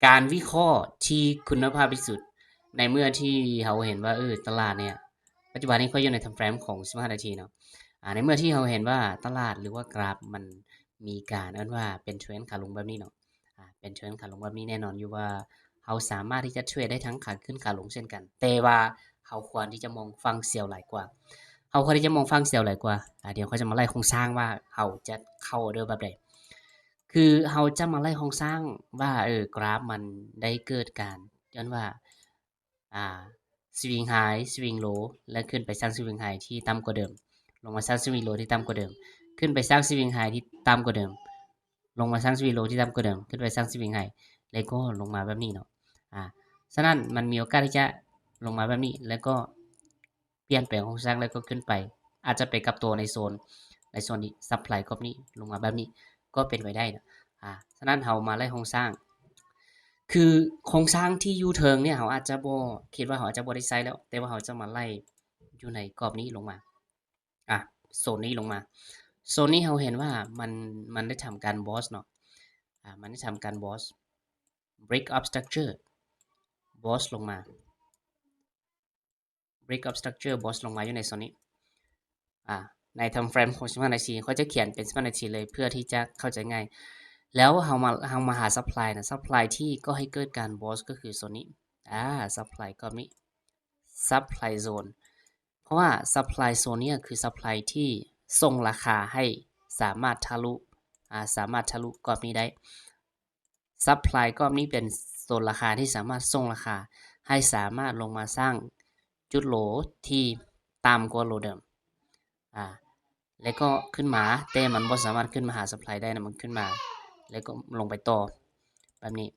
ການວິເຄາະທີ່ຄຸນນະພາບທີ່ສຸດ ໃນເມື່ອທີ່ເຮົາເຫັນວ່າ ເອີ ຕະຫຼາດເນີ້ຍ ປັດຈຸບັນນີ້ຂ້ອຍຢູ່ໃນ time frame ຂອງສິບຫ້ານາທີເນາະ ອາ ໃນເມື່ອທີ່ເຮົາເຫັນວ່າຕະຫຼາດ ຫຼືວ່າກຣາຟມັນມີການ ເອີ້ນວ່າເປັນເທຣນຂາລົງແບບນີ້ເນາະ ອາ ເປັນເທຣນຂາລົງແບບນີ້ ແນ່ນອນຢູ່ວ່າເຮົາສາມາດທີ່ຈະເທຣດໄດ້ທັງຂາຂຶ້ນຂາລົງເຊັ່ນກັນ ແຕ່ວ່າເຮົາຄວນທີ່ຈະມອງຝັ່ງເຊວຫຼາຍກວ່າ ເຮົາຄວນທີ່ຈະມອງຝັ່ງເຊວຫຼາຍກວ່າ ອາ ດຽວຂ້ອຍຈະມາໄລ່ໂຄງສ້າງວ່າເຮົາຈະເຂົ້າອໍເດີແບບໃດ ຄືເຮົາຈະມາໄລ່ໂຄງສ້າງວ່າ ເອີ ກຣາຟມັນໄດ້ເກີດການ ເອີ້ນວ່າ ອ່າ swing high swing low ແລະ ຂຶ້ນໄປສ້າງ swing high ທີ່ຕ່ຳກວ່າເດີມ ລົງມາສ້າງ swing low ທີ່ຕ່ຳກວ່າເດີມ ຂຶ້ນໄປສ້າງ swing high ທີ່ຕ່ຳກວ່າເດີມ ລົງມາສ້າງ swing low ທີ່ຕ່ຳກວ່າເດີມ ຂຶ້ນໄປສ້າງ swing high ແລ້ວກໍລົງມາແບບນີ້ເນາະ ອາ ສະນັ້ນມັນມີໂອກາດທີ່ຈະລົງມາແບບນີ້ ແລ້ວກໍປ່ຽນແປງໂຄງສ້າງ ແລ້ວກໍຂຶ້ນໄປ ອາດຈະໄປກັບຕົວໃນໂຊນ ໃນໂຊນນີ້ supply ກອບນີ້ ລົງມາແບບນີ້ ກໍເປັນໄປໄດ້ເນາະ ອາ ສະນັ້ນເຮົາມາໄລ່ໂຄງສ້າງ ຄືໂຄງສ້າງທີ່ຢູ່ເທິງເນີ້ຍ ເຮົາອາດຈະບໍ່ ຄິດວ່າເຮົາອາດຈະບໍ່ໄດ້ໃຊ້ແລ້ວ ແຕ່ວ່າເຮົາຈະມາໄລ່ຢູ່ໃນກອບນີ້ລົງມາ ອາ ໂຊນນີ້ລົງມາ ໂຊນນີ້ເຮົາເຫັນວ່າມັນ ມັນໄດ້ທຳການ bounce ເນາະ ອາ ມັນໄດ້ທຳການ bounce break up structure bounce ລົງມາ break up structure bounce ລົງມາຢູ່ໃນໂຊນນີ້ ອາ ໃນ time frame ຂອງສິບຫ້ານາທີ ຂ້ອຍຈະຂຽນເປັນສິບຫ້ານາທີເລີຍ ເພື່ອທີ່ຈະເຂົ້າໃຈງ່າຍ ແລ້ວເຮົາມາ ເຮົາມາຫາ supply ນະ supply ທີ່ກໍ່ໃຫ້ເກີດການ bounce ກໍຄືໂຊນນີ້ ອາ supply ກອບນີ້ supply zone ເພາະວ່າ supply zone ນີ້ຄື supply ທີ່ສົ່ງລາຄາໃຫ້ສາມາດທະລຸ ອາ ສາມາດທະລຸກອບນີ້ໄດ້ supply ກອບນີ້ເປັນໂຊນລາຄາທີ່ສາມາດສົ່ງລາຄາໃຫ້ສາມາດລົງມາສ້າງຈຸດ low ທີ່ຕ່ຳກວ່າ low ເດີມ ອາ ແລ້ວກໍຂຶ້ນມາ ແຕ່ມັນບໍ່ສາມາດຂຶ້ນມາຫາ supply ໄດ້ນະ ມັນຂຶ້ນມາ ແລ້ວກໍລົງໄປຕໍ່ແບບນີ້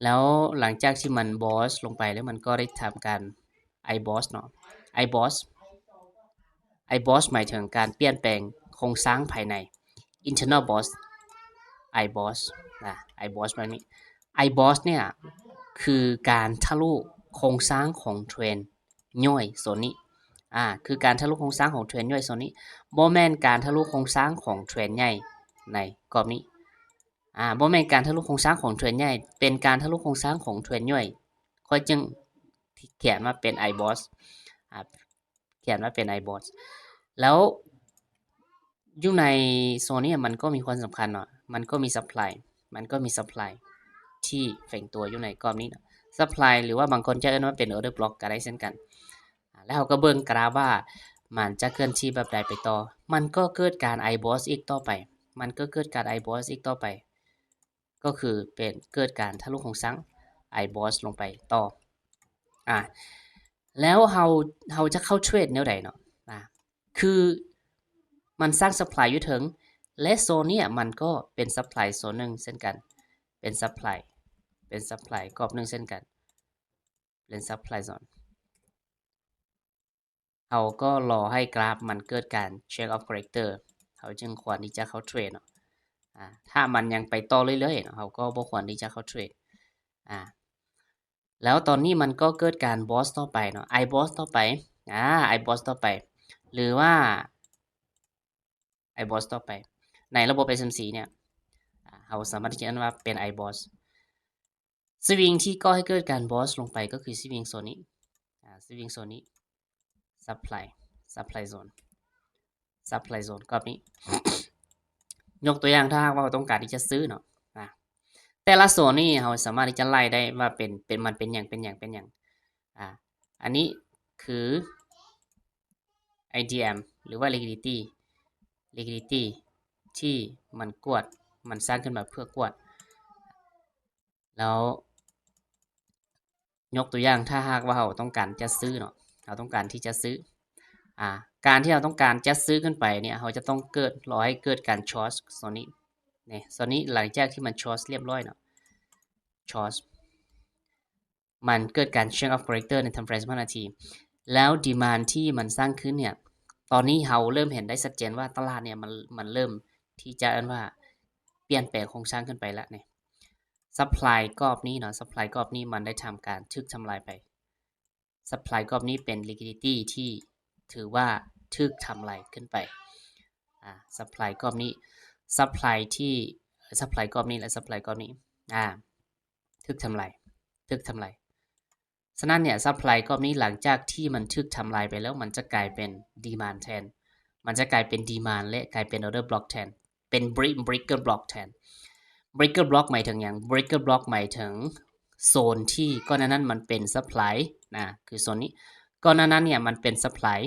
ແລ້ວຫຼັງຈາກທີ່ມັນ bounce ລົງໄປແລ້ວ ມັນກໍໄດ້ທຳການ I bounce ເນາະ I bounce I bounce ໝາຍເຖິງການປ່ຽນແປງໂຄງສ້າງພາຍໃນ internal bounce I bounce ນະ I bounce ແບບນີ້ I bounce ເນີ້ຍຄືການທະລຸໂຄງສ້າງຂອງເທຣນຍ່ອຍໂຊນນີ້ ອາ ຄືການທະລຸໂຄງສ້າງຂອງເທຣນຍ່ອຍໂຊນນີ້ ບໍ່ແມ່ນການທະລຸໂຄງສ້າງຂອງເທຣນໃຫຍ່ໃນກອບນີ້ ອາ ບໍ່ແມ່ນການທະລຸໂຄງສ້າງຂອງເທຣນໃຫຍ່ ເປັນການທະລຸໂຄງສ້າງຂອງເທຣນຍ່ອຍ ຂ້ອຍຈຶ່ງຂຽນວ່າເປັນ I bounce ອາ ຂຽນວ່າເປັນ I bounce ແລ້ວຢູ່ໃນໂຊນນີ້ມັນກໍມີຄວາມສຳຄັນເນາະ ມັນກໍມີ supply ມັນກໍມີ supply ທີ່ແຝງຕົວຢູ່ໃນກອບນີ້ເນາະ supply ຫຼືວ່າບາງຄົນຈະເອີ້ນວ່າເປັນ order block ກໍໄດ້ເຊັ່ນກັນ ອາ ແລ້ວເຮົາກໍເບິ່ງກຣາຟວ່າມັນຈະເຄື່ອນທີ່ແບບໃດໄປຕໍ່ ມັນກໍເກີດການ I bounce ອີກຕໍ່ໄປ ມັນກໍເກີດການ I bounce ອີກຕໍ່ໄປ ກໍຄືເປັນເກີດການທະລຸໂຄງສ້າງ I bounce ລົງໄປຕໍ່ ອາ ແລ້ວເຮົາ ເຮົາຈະເຂົ້າເທຣດແນວໃດເນາະ ອາ ຄືມັນສ້າງ supply ຢູ່ເທິງ ແລະ ໂຊນເນີ້ຍມັນກໍເປັນ supply ໂຊນໜຶ່ງເຊັ່ນກັນ ເປັນ supply ເປັນ supply ກອບໜຶ່ງເຊັ່ນກັນ ເປັນ supply zone ເຮົາກໍລໍໃຫ້ກຣາຟມັນເກີດການ change of character ເຮົາຈຶ່ງຄວນທີ່ຈະເຂົ້າເທຣດເນາະ ອາ ຖ້າມັນຍັງໄປຕໍ່ເລື້ອຍໆເນາະ ເຮົາກໍບໍ່ຄວນທີ່ຈະເຂົ້າເທຣດ ອາ ແລ້ວຕອນນີ້ມັນກໍເກີດການ bounce ຕໍ່ໄປເນາະ I bounce ຕໍ່ໄປ ອາ I bounce ຕໍ່ໄປ ຫຼືວ່າ I bounce ຕໍ່ໄປ ໃນລະບົບ S M C ເນີ້ຍ ອາ ເຮົາສາມາດທີ່ຈະເອີ້ນວ່າເປັນ I bounce swing ທີ່ກໍ່ໃຫ້ເກີດການ bounce ລົງໄປ ກໍຄື swing ໂຊນນີ້ ອາ swing ໂຊນນີ້ supply supply zone supply zone ກອບນີ້ ຍົກຕົວຢ່າງ ຖ້າຫາກວ່າເຮົາຕ້ອງການທີ່ຈະຊື້ເນາະ ອາ ແຕ່ລະໂຊນນີ້ເຮົາສາມາດທີ່ຈະໄລ່ໄດ້ວ່າເປັນ ເປັນ ມັນເປັນຫຍັງ ເປັນຫຍັງ ເປັນຫຍັງ ອາ ອັນນີ້ຄື EDM ຫຼືວ່າ liquidity liquidity ທີ່ມັນກວດ ມັນສ້າງຂຶ້ນມາເພື່ອກວດ ແລ້ວຍົກຕົວຢ່າງ ຖ້າຫາກວ່າເຮົາຕ້ອງການຈະຊື້ເນາະ ເຮົາຕ້ອງການທີ່ຈະຊື້ ອາ ການທີ່ເຮົາຕ້ອງການຈະຊື້ຂຶ້ນໄປເນີ້ຍ ເຮົາຈະຕ້ອງເກີດ ລໍໃຫ້ເກີດການ short ໂຊນນີ້ ນີ້ ໂຊນນີ້ ຫຼັງຈາກທີ່ມັນ short ລຽບຮ້ອຍເນາະ short ມັນເກີດການ change of character ໃນ time frame ສິບຫ້ານາທີ ແລ້ວ demand ທີ່ມັນສ້າງຂຶ້ນເນີ້ຍ ຕອນນີ້ເຮົາເລີ່ມເຫັນໄດ້ຊັດເຈນວ່າຕະຫຼາດເນີ້ຍ ມັນ ມັນເລີ່ມທີ່ຈະ ເອີ້ນວ່າປ່ຽນແປງໂຄງສ້າງຂຶ້ນໄປລະນີ້ supply ກອບນີ້ເນາະ supply ກອບນີ້ມັນໄດ້ທຳການຖືກທຳລາຍໄປ supply ກອບນີ້ເປັນ liquidity ທີ່ຖືວ່າຖືກທຳລາຍຂຶ້ນໄປ ອາ supply ກອບນີ້ supply ທີ່ supply ກອບນີ້ ແລະ supply ກອບນີ້ ອາ ຖືກທຳລາຍ ຖືກທຳລາຍ. ສະນັ້ນເນ່ຍ supply ກອບນີ້ ຫຼັງຈາກທີ່ມັນຖືກທຳລາຍໄປແລ້ວ ມັນຈະກາຍເປັນ demand ແທນ ມັນຈະກາຍເປັນ demand ແລະ ກາຍເປັນ order block ແທນ ເປັນ break breaker block ແທນ. breaker block ໝາຍເຖິງຫຍັງ? breaker block ໝາຍເຖິງໂຊນທີ່ກ່ອນໜ້ານັ້ນມັນເປັນ supply ນະ ຄືໂຊນນີ້ ກ່ອນໜ້ານັ້ນເນ່ຍມັນເປັນ supply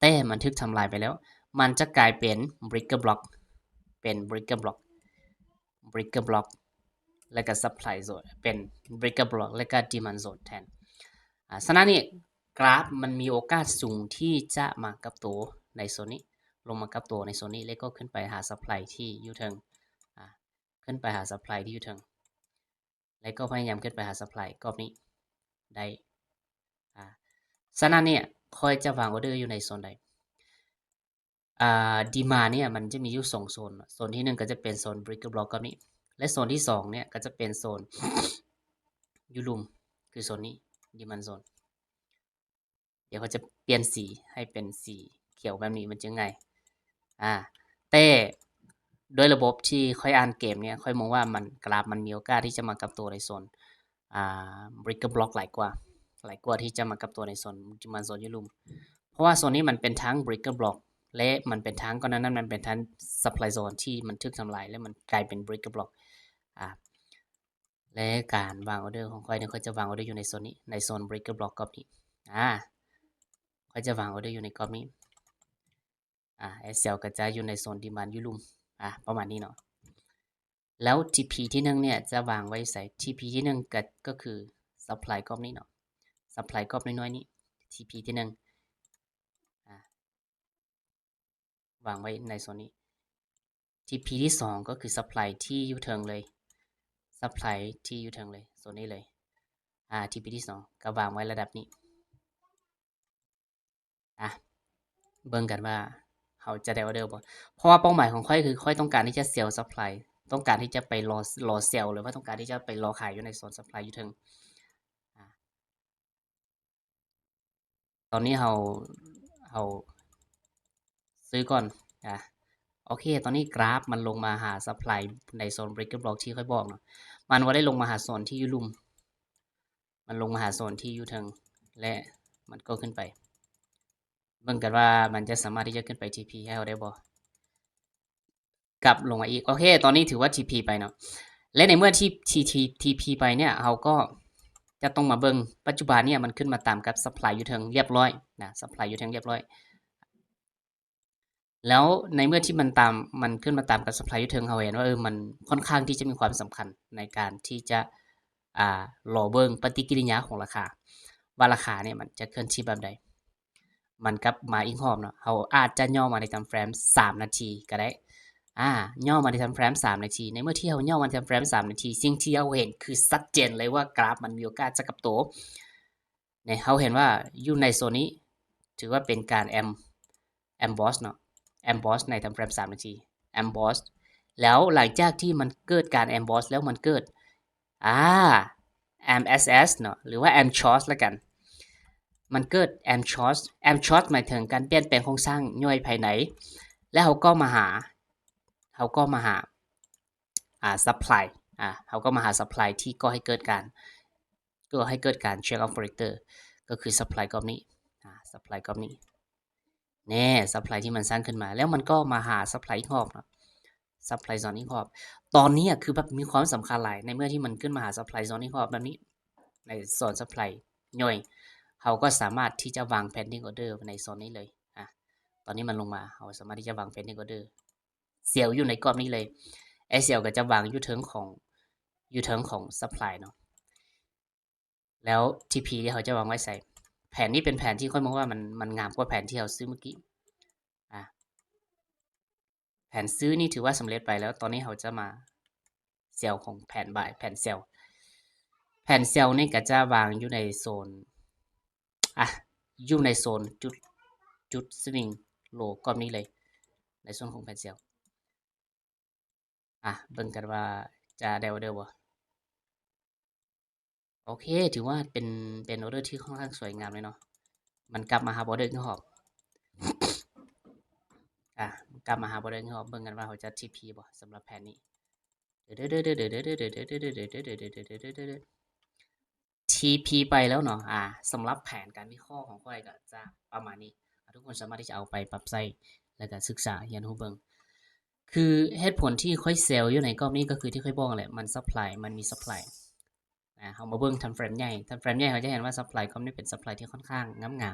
ແຕ່ມັນຖືກທຳລາຍໄປແລ້ວ ມັນຈະກາຍເປັນ breaker block ເປັນ breaker block breaker block ແລະກະ supply zone ເປັນ breaker block ແລະກະ demand zone ແທນ. ອາ ສະນັ້ນນີ້ ກຣາຟມັນມີໂອກາດສູງທີ່ຈະມາກັບໂຕໃນໂຊນນີ້ ລົງມາກັບໂຕໃນໂຊນນີ້ ແລະກໍຂຶ້ນໄປຫາ supply ທີ່ຢູ່ເທິງ ອາ ຂຶ້ນໄປຫາ supply ທີ່ຢູ່ເທິງ ແລະກໍພະຍາຍາມຂຶ້ນໄປຫາ supply ກອບນີ້ໄດ້. ອາ ສະນັ້ນນີ້ ຂ້ອຍຈະວາງ order ຢູ່ໃນໂຊນໃດ? ອ່າ demand ເນ່ຍມັນຈະມີຢູ່ສອງໂຊນເນາະ ໂຊນທີໜຶ່ງກໍຈະເປັນໂຊນ breaker block ກັບນີ້ ແລະໂຊນທີສອງເນ່ຍກໍຈະເປັນໂຊນຢູ່ລຸ່ມ ຄືໂຊນນີ້ demand zone. ດຽວຂ້ອຍຈະປ່ຽນສີໃຫ້ເປັນສີຂຽວແບບນີ້ ມັນຈະງ່າຍ. ອາ ແຕ່ດ້ວຍລະບົບທີ່ຂ້ອຍອ່ານເກມເນ່ຍ ຂ້ອຍມອງວ່າມັນ ກຣາຟມັນມີໂອກາດທີ່ຈະມາກັບໂຕໃນໂຊນ ອ່າ breaker block ຫຼາຍກວ່າ ຫຼາຍກວ່າທີ່ຈະມາກັບໂຕໃນໂຊນ demand zone ຢູ່ລຸ່ມ ເພາະວ່າໂຊນນີ້ມັນເປັນທັງ breaker block ແລະມັນເປັນທັງ ກ່ອນໜ້ານັ້ນມັນເປັນທັງ supply zone ທີ່ມັນຖືກທຳລາຍ ແລະມັນກາຍເປັນ breaker block. ອາ ແລະການວາງ order ຂອງຂ້ອຍເນ່ຍ ຂ້ອຍຈະວາງ order ຢູ່ໃນໂຊນນີ້ ໃນໂຊນ breaker block ກອບນີ້. ອາ ຂ້ອຍຈະວາງ order ຢູ່ໃນກອບນີ້. ອາ sell ກໍຈະຢູ່ໃນໂຊນ demand ຢູ່ລຸ່ມ ອາ ປະມານນີ້ເນາະ. ແລ້ວ TP ທີໜຶ່ງເນ່ຍຈະວາງໄວ້ໃສ? TP ທີໜຶ່ງກໍ ກໍຄື supply ກອບນີ້ເນາະ supply ກອບນ້ອຍໆນີ້ TP ທີໜຶ່ງ ອາ ວາງໄວ້ໃນໂຊນນີ້. TP ທີສອງກໍຄື supply ທີ່ຢູ່ເທິງເລີຍ supply ທີ່ຢູ່ເທິງເລີຍ ໂຊນນີ້ເລີຍ. ອາ TP ທີສອງກໍວາງໄວ້ລະດັບນີ້. ອາ ເບິ່ງກັນວ່າເຮົາຈະໄດ້ order ບໍ່ ເພາະວ່າເປົ້າໝາຍຂອງຂ້ອຍຄືຂ້ອຍຕ້ອງການທີ່ຈະ sell supply ຕ້ອງການທີ່ຈະໄປລໍ ລໍ sell ຫຼືວ່າຕ້ອງການທີ່ຈະໄປລໍຂາຍຢູ່ໃນໂຊນ supply ຢູ່ເທິງ. ອາ ຕອນນີ້ເຮົາ ເຮົາຊື້ກ່ອນ. ອາ ໂອເຄ ຕອນນີ້ກຣາຟມັນລົງມາຫາ supply ໃນໂຊນ breaker block ທີ່ຂ້ອຍບອກເນາະ ມັນບໍ່ໄດ້ລົງມາຫາໂຊນທີ່ຢູ່ລຸ່ມ ມັນລົງມາຫາໂຊນທີ່ຢູ່ເທິງ ແລະມັນກໍຂຶ້ນໄປ. ເບິ່ງກັນວ່າມັນຈະສາມາດທີ່ຈະຂຶ້ນໄປ TP ໃຫ້ເຮົາໄດ້ບໍ່? ກັບລົງມາອີກ. ໂອເຄ ຕອນນີ້ຖືວ່າ TP ໄປເນາະ ແລະໃນເມື່ອທີ່ TP ໄປເນ່ຍ ເຮົາກໍຈະຕ້ອງມາເບິ່ງ ປັດຈຸບັນເນ່ຍມັນຂຶ້ນມາຕາມກັບ supply ຢູ່ເທິງລຽບຮ້ອຍນະ supply ຢູ່ເທິງລຽບຮ້ອຍ. ແລ້ວໃນເມື່ອທີ່ມັນຕາມ ມັນຂຶ້ນມາຕາມກັບ supply ຢູ່ເທິງ ເຮົາເຫັນວ່າ ເອີ ມັນຄ່ອນຂ້າງທີ່ຈະມີຄວາມສຳຄັນໃນການທີ່ຈະ ອ່າ ລໍເບິ່ງປະຕິກິລິຍາຂອງລາຄາ ວ່າລາຄາເນ່ຍມັນຈະເຄື່ອນທີ່ແບບໃດ. ມັນກັບມາອີກຮອບເນາະ ເຮົາອາດຈະຫຍໍ້ມາໃນ time frame ສາມນາທີກໍໄດ້. ອາ ຫຍໍ້ມາໃນ time frame ສາມນາທີ. ໃນເມື່ອທີ່ເຮົາຫຍໍ້ມາໃນ time frame ສາມນາທີ ສິ່ງທີ່ເຮົາເຫັນຄືຊັດເຈນເລີຍວ່າກຣາຟມັນມີໂອກາດຈະກັບໂຕ. ນີ້ເຮົາເຫັນວ່າຢູ່ໃນໂຊນນີ້ ຖືວ່າເປັນການ M ambush ເນາະ ambush ໃນ time frame ສາມນາທີ ambush. ແລ້ວຫຼັງຈາກທີ່ມັນເກີດການ ambush ແລ້ວ ມັນເກີດ ອາ MSS ເນາະ ຫຼືວ່າ M short ລະກັນ ມັນເກີດ M short. M short ໝາຍເຖິງການປ່ຽນແປງໂຄງສ້າງຍ່ອຍພາຍໃນ ແລ້ວເຮົາກໍມາຫາ ເຮົາກໍມາຫາ ອ່າ supply ອ່າ ເຮົາກໍມາຫາ supply ທີ່ກໍ່ໃຫ້ເກີດການ ກໍໃຫ້ເກີດການ change of character ກໍຄື supply ກອບນີ້ ອ່າ supply ກອບນີ້ ແນ່ supply ທີ່ມັນສ້າງຂຶ້ນມາ ແລ້ວມັນກໍມາຫາ supply ອີກຮອບເນາະ supply zone ອີກຮອບ. ຕອນນີ້ຄືແບບມີຄວາມສຳຄັນຫຼາຍ ໃນເມື່ອທີ່ມັນຂຶ້ນມາຫາ supply zone ອີກຮອບແບບນີ້ ໃນໂຊນ supply ຍ່ອຍ ເຮົາກໍສາມາດທີ່ຈະວາງ pending order ໃນໂຊນນີ້ເລີຍ. ອາ ຕອນນີ້ມັນລົງມາ ເຮົາສາມາດທີ່ຈະວາງ pending order sell ຢູ່ໃນກອບນີ້ເລີຍ. ໄອ້ sell ກໍຈະວາງຢູ່ເທິງຂອງ ຢູ່ເທິງຂອງ supply ເນາະ ແລ້ວ TP ທີ່ເຮົາຈະວາງໄວ້ໃສ? ແຜນນີ້ເປັນແຜນທີ່ຂ້ອຍມອງວ່າມັນ ມັນງາມກວ່າແຜນທີ່ເຮົາຊື້ມື້ກີ້. ອາ ແຜນຊື້ນີ້ຖືວ່າສຳເລັດໄປແລ້ວ ຕອນນີ້ເຮົາຈະມາ sell ຂອງແຜນ buy ແຜນ sell. ແຜນ sell ນີ້ກໍຈະວາງຢູ່ໃນໂຊນ ອາ ຢູ່ໃນໂຊນຈຸດ ຈຸດ swing low ກອບນີ້ເລີຍ ໃນສ່ວນຂອງແຜນ sell. ອາ ເບິ່ງກັນວ່າຈະໄດ້ order ບໍ່? ໂອເຄ ຖືວ່າເປັນ ເປັນ order ທີ່ຄ່ອນຂ້າງສວຍງາມເລີຍເນາະ. ມັນກັບມາຫາ order ອີກຮອບ ອາ ກັບມາຫາ order ອີກຮອບ. ເບິ່ງກັນວ່າເຮົາຈະ TP ບໍ່ ສຳລັບແຜນນີ້. ທີພີໄປແລ້ວເນາະ. ອາ ສຳລັບແຜນການວິເຄາະຂອງຂ້ອຍກໍຈະປະມານນີ້. ອາ ທຸກຄົນສາມາດທີ່ຈະເອົາໄປປັບໃຊ້ ແລ້ວກໍສຶກສາຮຽນຮູ້ເບິ່ງ. ຄືເຫດຜົນທີ່ຂ້ອຍເຊວຢູ່ໃນກອບນີ້ ກໍຄືທີ່ຂ້ອຍບອກຫັ້ນແຫຼະ, ມັນຊັບພລາຍ ມັນມີຊັບພລາຍ. ອາ ເຮົາມາເບິ່ງທາມເຟຣມໃຫຍ່, ທາມເຟຣມໃຫຍ່ເຮົາຈະເຫັນວ່າຊັບພລາຍກອບນີ້ເປັນຊັບພລາຍທີ່ຄ່ອນຂ້າງງາມໆ.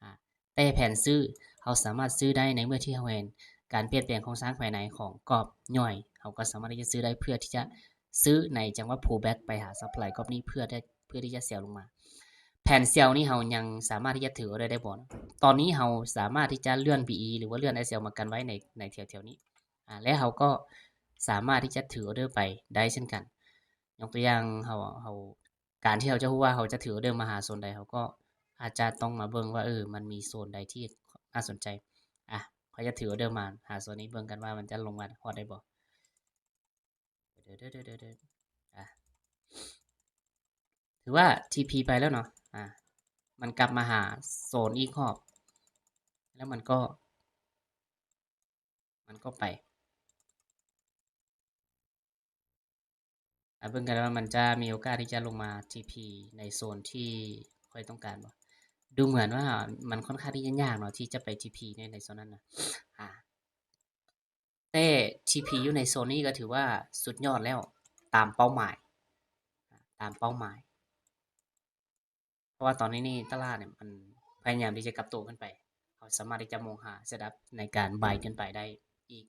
ອາ ແຕ່ແຜນຊື້ ເຮົາສາມາດຊື້ໄດ້ໃນເມື່ອທີ່ເຮົາເຫັນການປ່ຽນແປງໂຄງສ້າງພາຍໃນຂອງກອບຍ່ອຍ, ເຮົາກໍສາມາດທີ່ຈະຊື້ໄດ້ ເພື່ອທີ່ຈະຊື້ໃນຈັງຫວະ pull back ໄປຫາຊັບພລາຍກອບນີ້ ເພື່ອໄດ້ ເພື່ອທີ່ຈະເຊວລົງມາ. ແຜນເຊວນີ້ເຮົາຍັງສາມາດທີ່ຈະຖືອໍເດີໄດ້ບໍ່? ຕອນນີ້ເຮົາສາມາດທີ່ຈະເລື່ອນ ພີອີ ຫຼືວ່າເລື່ອນ ເອສແອລ ມາກັນໄວ້ໃນ ໃນແຖວໆນີ້. ອາ ແລະເຮົາກໍສາມາດທີ່ຈະຖືອໍເດີໄປໄດ້ເຊັ່ນກັນ. ຍົກຕົວຢ່າງ ເຮົາ ເຮົາ ການທີ່ເຮົາຈະຮູ້ວ່າເຮົາຈະຖືອໍເດີມາຫາໂຊນໃດ, ເຮົາກໍອາດຈະຕ້ອງມາເບິ່ງວ່າ ເອີ ມັນມີໂຊນໃດທີ່ໜ້າສົນໃຈ. ອາ ຂ້ອຍຈະຖືອໍເດີມາຫາໂຊນນີ້, ເບິ່ງກັນວ່າມັນຈະລົງມາຮອດໄດ້ບໍ່. ອາ ຖືວ່າ ທີພີ ໄປແລ້ວເນາະ. ອາ ມັນກັບມາຫາໂຊນອີກຮອບ ແລ້ວມັນກໍ ມັນກໍໄປ. ອາ ເບິ່ງກັນວ່າມັນຈະມີໂອກາດທີ່ຈະລົງມາ ທີພີ ໃນໂຊນທີ່ຂ້ອຍຕ້ອງການບໍ່? ດູເໝືອນວ່າມັນຄ່ອນຂ້າງທີ່ຈະຍາກເນາະ ທີ່ຈະໄປ ທີພີ ໃນ ໃນໂຊນນັ້ນນະ. ອາ ແຕ່ ທີພີ ຢູ່ໃນໂຊນນີ້ກໍຖືວ່າສຸດຍອດແລ້ວ ຕາມເປົ້າໝາຍ ຕາມເປົ້າໝາຍ. ເພາະວ່າຕອນນີ້ນີ້ຕະຫຼາດນີ້ມັນພະຍາຍາມທີ່ຈະກັບໂຕຂຶ້ນໄປ, ເຮົາສາມາດທີ່ຈະມອງຫາ setup ໃນການ buy ຂຶ້ນໄປໄດ້ອີກ